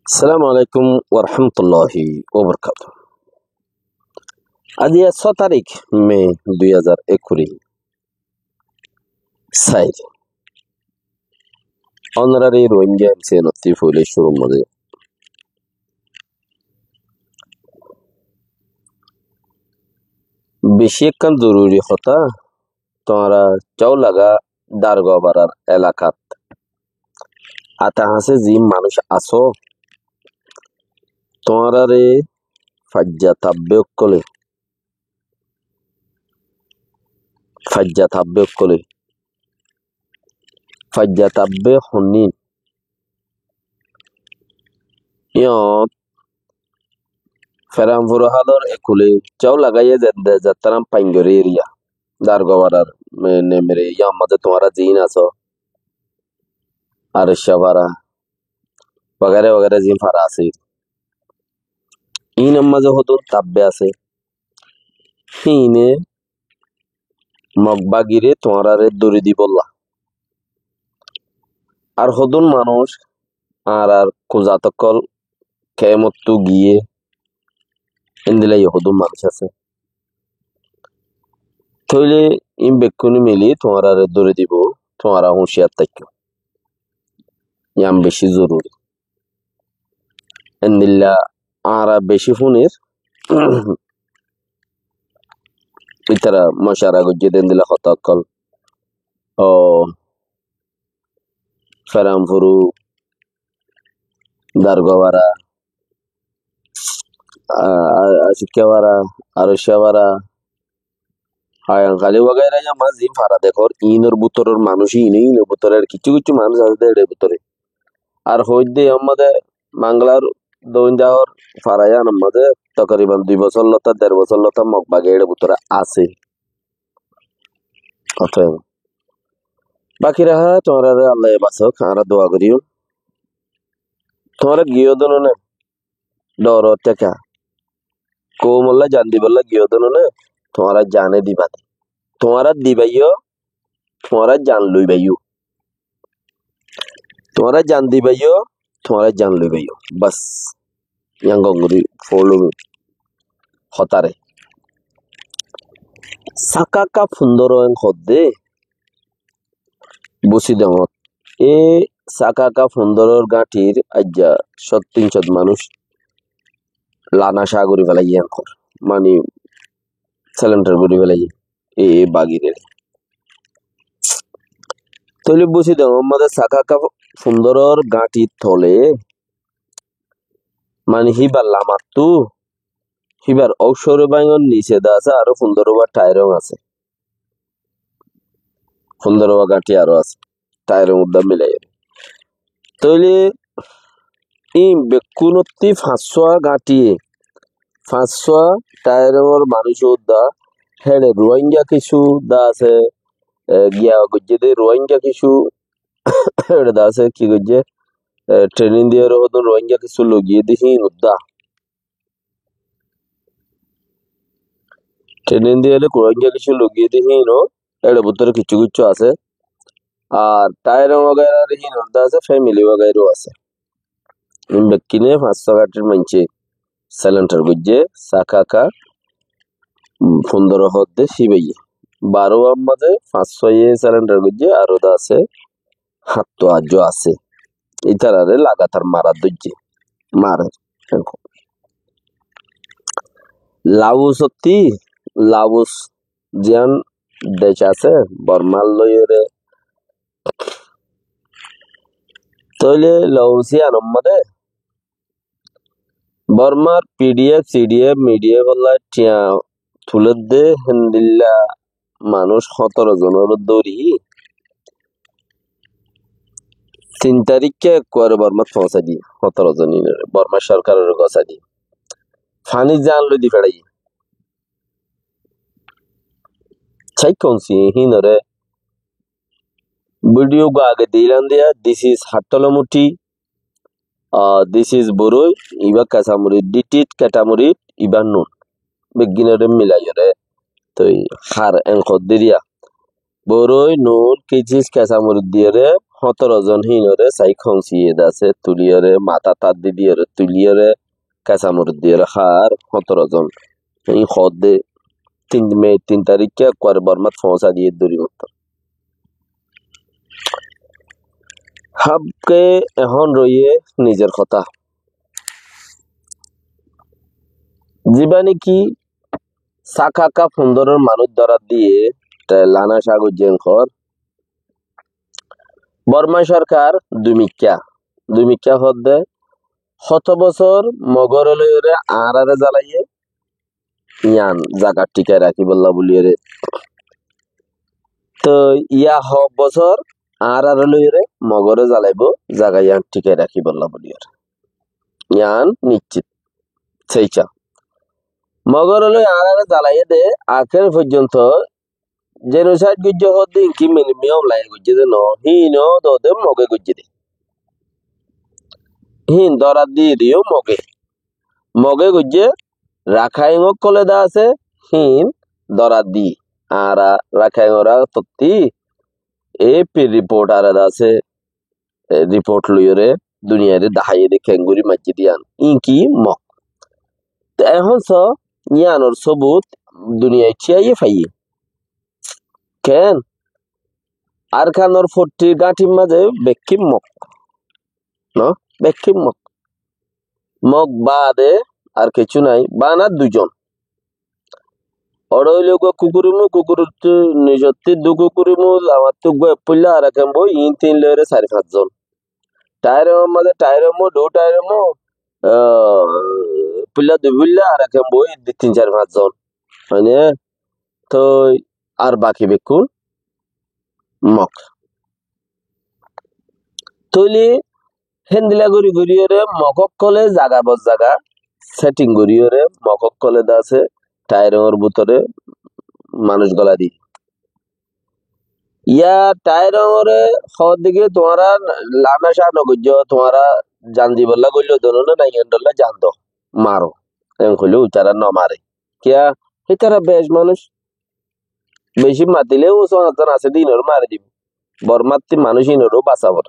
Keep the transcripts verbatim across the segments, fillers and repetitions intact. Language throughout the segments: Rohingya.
Assalamu alaikum warahmatulláhi wabarakátuhu. Aijja só tarík me dui házar ekuri sair. Ónorare Rohingya M C N ottú foila cúrur mazé beci ekkán zoruri hotá, tuáñra Chaulaga Dargobarar elakat ata hañsé ziín manúic asó, tuáñrare faijja tabbe ókkolé, faijja tabbe ókkolé, faijja tabbe honnín. Yían Feranfuru hálor ekkulé Chaulaga ye zedde zettáram Paingori eriya, Dargobarar, me-, Nemere, yían mazé tuáñra ziín asó, Aroccafara, wagaira wagaira ziín fara asé. Iínor mazé hodún tabbe asé. Híine Mog bagire tuáñrare dóri dibolla. Ar hodún manúic añárar kuzat ókkol kemottú giyé, endilla yó hodún manúic asé. Tóile iín bekkúne mili tuáñrare dóri dibo, tuáñra húciyar táikko. Yían beci zoruri. Endilla añára beci fúnir, ítara mocara goijjé de endilla hotá ókkol. Ó, Feranfuru, Dargobara, a-, a-, Asikkabara, Aroccabara, Hayankhali wagaira yían mazé ziín fara dekór, iínor bútoror manúic, iíne, iínor bútore, ar kissú kissú manúic asé de, eçe bútore. Ar hoóidde yían mazé Manglar doóin dahór fara yíanor mazé tokoriban dui bosór lóta, der bosór lóta Mog bagi eçe bútore asé. Ótoba baki raha tuáñrare Allaye basók, añára dua goríyum. Tuáñra giyó de no né, dhooro téka. Koumolla jan dibolla giyó de no né, tuáñra jane diba de. Tuáñra dibaiyó, tuáñra jan loibaiyó. Tuáñra jan dibaiyó, tuáñra jan loibaiyó. Bas. Yían gom gorí foóilum hotáre. Sakaka fundóro en hoódde Busidongot. E Sakaka fundórór gáñtir aijja cót tin cót manúic lana cá gorí felaiyé enkor. Mani selendar gorí felaiyé e, e bagire. Tóile Busidongot mazé Sakaka fundórór gáñtir tole mani híbar lamattú, híbar óusore báingor nise de asé aró fundóroba thairong asé. Fundóroba gáñti aró asé. Thairong uddá milaiyóre. Tóile íin bekkúnottí fañssúa gáñtiye, fañssúa thairongor manúic uddá, héçe Ruáingga kissú de asé, e, giya goijjé de Ruáingga kissú, héçe de asé ki goijjé, e, trenin diyóre hodún Ruáingga kissú logiyé de híin uddá. Trenin diyóre Ruáingga kissú logiyé de híin o, éçe bútore kissú kissú asé. Ar thairong wagaira ar híin uddá asé, femili wagaira ó asé. Íin bekkúne fañssúa gáñtir maincé selendar goijjé, Sakaka, um, fundóro hoódde híbaye. Baró ammáde fañssúaye selendar goijjé, aró de asé, háñttu aijjó asé. Ítarare lagatar mara dóijje, marer. Laos ottí, Laos ziyán dec asé, Bormar loiyóre. Tóile Laos yíanor mazé Bormar P D F, C D F, M D F olla thiañ tuledde héndilla manúic hótoro zonore dóri tin taríkka ekkuare Bormat foóñsai diye, hótoro zon inore, Borma sorkarore gosai diye. Fanir zan loi di feçaiye. Cai konsi hínore video go age dilan diya, this is Hattolamuthi, ah, this is Boroi, iba Kesamurit, ditit Ketamurit, iba Nun. Beggúnore milaiyóre toi har en hoddiriya. Boroi, Nun, Kisis, Kesamurit diyóre hóñtoro zon híinoré saik hóñsiye de asé, tuliyóre, matát át di diyóre, tuliyóre, kesamur diyóre hár hóñtoro zon. Híin hoódde tin me, tin taríkka ekkuare Bormát foóñsa diyé dóri mattor. Hábke ehón roiyé nizor hotá. Zibá niki Sáka Ká fundoror manúic dórat diyé, te Lana Cá goijjé enkor. Borma sorkar dui mikká, dui mikká hoódde, hoto bosór Mogoré loiyóre añáráre zalaiyé, yián zagat thikai rakíbolla buliyóre. Toi yá hok bosór añáráre loiyóre Mogoré zalaibóu, zaga yián thikai rakíbolla buliyóre. Yián niccit. Seiccá. Mogoré loi añáráre zalaiyé dé, akér foijjonto jenosaid goijjé hoódde inki millennium laiye goijjé dé noó, híin ó dode Mogé goijjé dé. Híin dórat diyé dé yó Mogé. Mogé goijjé, Rakáing ókkole de asé, híin dórat diyé. Añára Rakáingoré tottí, e pi riport are de asé, e, riport loiyóre duniyaire daháiye dé kengóri maijjé dé yián. Inki Mog. Te ehón só, yiánor sobut duniyai cíyaiyé faiyé. Keén? Arkanor fottir gáñthir mazé bekkín Mog. No? Bekkín Mog. Mog baade ar kessú nai. Bana duizon. Ore óile uggúa Kukurimu, Kukurittú nicottí dui Kukurimu, lamattú uggúa Eppulla, ar ek Embu, iín tin loiyóre sair fañs zon. Thair Embu mazé Thair Embu, dui Thair Embu, ah, Eppulla, dui Eppulla, ar ek Embu, iín tin sair fañs zon. Mane, toi ar baki bekkún Mog. Tóile héndilla gorí goríyoré Mog ókkolé zaga bor zaga setting goríyoré Mog ókkolé de asé Thairongor bútore manúic golai di. Yá Thairongoré hoódde ki tuáñra Lana Cá nogoijjó, tuáñra zan dibolla goilló dóno né nai, endholla zan do, maro. En hoilé uitará nomare. Kiyá? Ítara bec manúic. Beci matilé usu añáttun asé dé inoré mari dibó. Bormattí manúic inoré basaibó.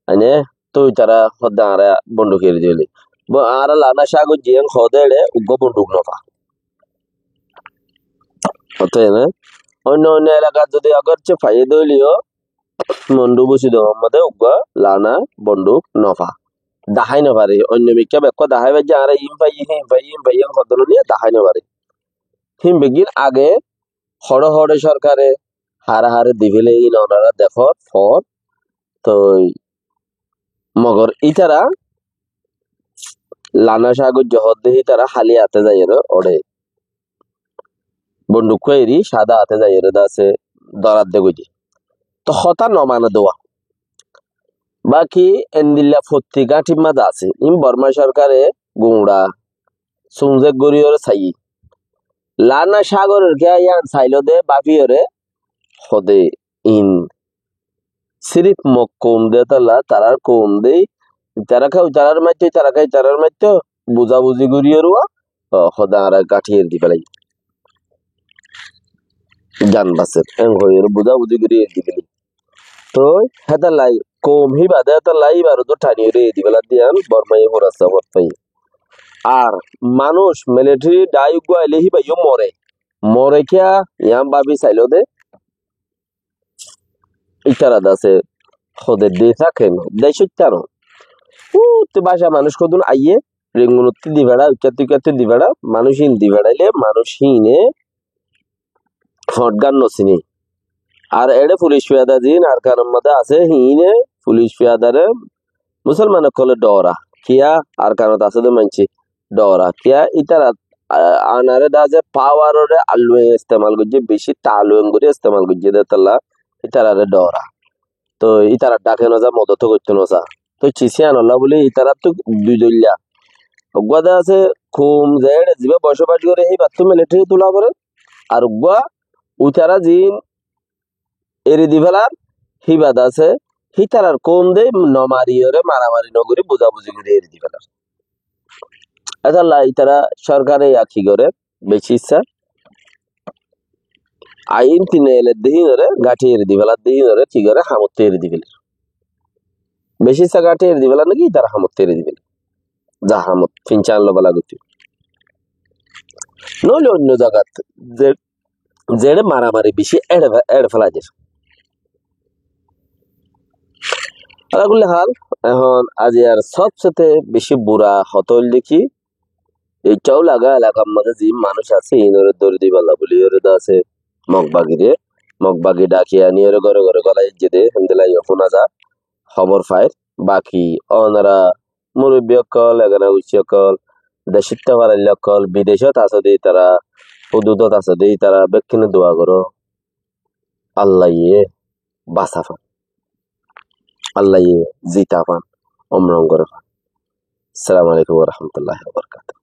Aine, toi tará hoódde añára bonduk eri diyé. Bo-, añára Lana Cá goijjí en hoóde eçé uggúa bonduk nofa. Ótoi né? Oinno oinno elakat zodi agorche faiyé dé óileyo, Mondu busi dé Muhammode uggúa Lana bonduk nofa. Dahái nofaré. Oinno mikká bekkúa dahái faijjé, añára iín faiyí, híin faiyí, híin faiyí, en hoddúr niye dahái nofaré. Hín beggín age hoçé hoçé sorkare hare hare di féle, híin onora dekór, foór. Toi mogor ítara Lana Cá goijjé hoódde ítara háli ate zaiyóre oçé bondukkúa eri sáda ate zaiyóre de asé dóradde goijjé. Toi hotá nomane dé uwá. Baki endilla fottí gáñthir mazé asé. Iín Borma sorkare guñça sunzek goríyoré saiyé. Lana Cá goror kiyá yián sailó dé báfiyoré hoóde iín sirif Mog koum dé tolla, tarár koum dé, tará ká itarar maitto, tará ká itarar maitto, buzabuzi goríyoré uwá, o, hoóde añára gáñthi eri di félai. Zan basé, en hoiyóre buzabuzi gorí eri di félai. Toi hétolla koum híba dé hétolla íbaré dór thaniyóre eri di félar de yián Bormaye furasa fot faiyé. Ar manúic militeri dhai uggúa ailé híba yó more. More kiyá? Yián báfi sailó dé. Ítara de asé hoóde dé táke no, decóitta no. Utte báca manúic hodún aiyé, Rengunottú di feçá, ikkáttú ikkáttú di feçá, manúic híin di feçáile manúic híine foñtgán nosiné. Ar eçé fulic fiyada ziín Arkanor mazé asé, híine fulic fiyadaré musolman ókkole dhoora. Kiyá? Arkanot asé dé maincé dhoora. Kiyá? Ítara, a, anaré de asé pawaroré alluwen estemal goijjé, beci taluwen gorí estemal goijjé dé tolla ítararé dhoora. Toi ítara dháke noza, modot goittó noza. Toi cis yíanolla buli ítarattú dui dóilla. Uggúa de asé koum ze eçé zibá bocobac goré híbattú militeri tula foré. Ar uggúa uitará ziín eri di félar, híba de asé, hítarar koum dé nomariyóre maramari nogorí buzabuzi gorí eri di félar. Étolla ítara sorkare yá ki goré, beci issá. Ain tin eler de híinoré, gáñthi eri di félar de híinoré, ki goré, hamottú eri di félar. Bicí saga théri dibálla né ki, itar hamot théri dibálla. Za hamot, fincán lobálla gottí. Noóile oinno zagat ze-, zeçé maramari bicí éçe fe-, éçe félai der. Ala kulli hal, ehón aijjar sobsete bicí bura hotá óilde ki, Eittú Laga elakar mazé ze manúic asé, iínoré dóri dibálla bóli ore de asé Mog bagire, Mog bagi dhaki aniyóre góre góre gólai diyé de, héndilla yó fúna za, hóbor fair. Baki ónora murubbi ókkol, egana guccí ókkol, decót táikke farailla ókkol, bidecót asé de ítara, hududot asé de ítara, bekkúne dua goró. Allaye basa fan. Allaye zita fan. Omron gore fan. Assalamu alaikum wa rahmatullahi wa barakatuhu.